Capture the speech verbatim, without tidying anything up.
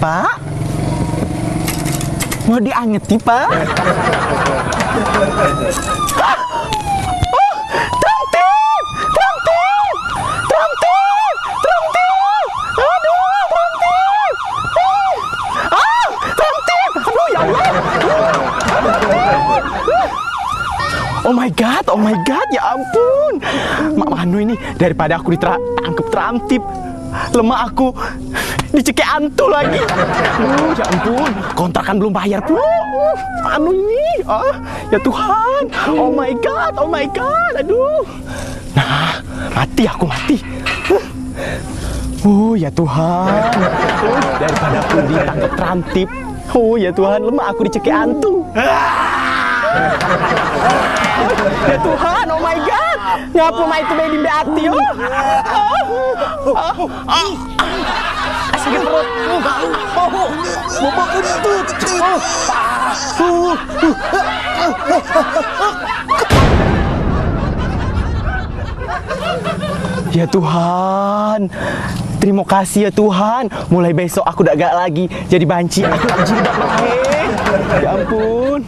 Pak? Mau diangeti, Pak? Ah! Oh, Trump Tip! Trump Tip! Trump Tip! Trump Tip! Aduh, Trump Tip! Ah! Ah! Trump Tip! Aduh, ya Allah! Oh my God, oh my God, ya ampun. Mak mano ini, daripada aku ditangkep Trump Tip, lemak aku dicekek antu lagi. Aduh, ya ampun, kontrakan belum bayar pula. Anu ini, ah, ya Tuhan. Oh my God, oh my God, aduh. Nah, mati aku, mati. Oh ya Tuhan, daripada aku ditangkep Trump Tip. Oh ya Tuhan, lemak aku dicekek antu. Ya Tuhan, oh my God. Ngapo mak itu bae di ati, oh? Sakit perut. Bobok kentut. Ya Tuhan, terima kasih ya Tuhan. Mulai besok aku dak galak lagi jadi banci. Aku nak jilbab bae. Ya ampun.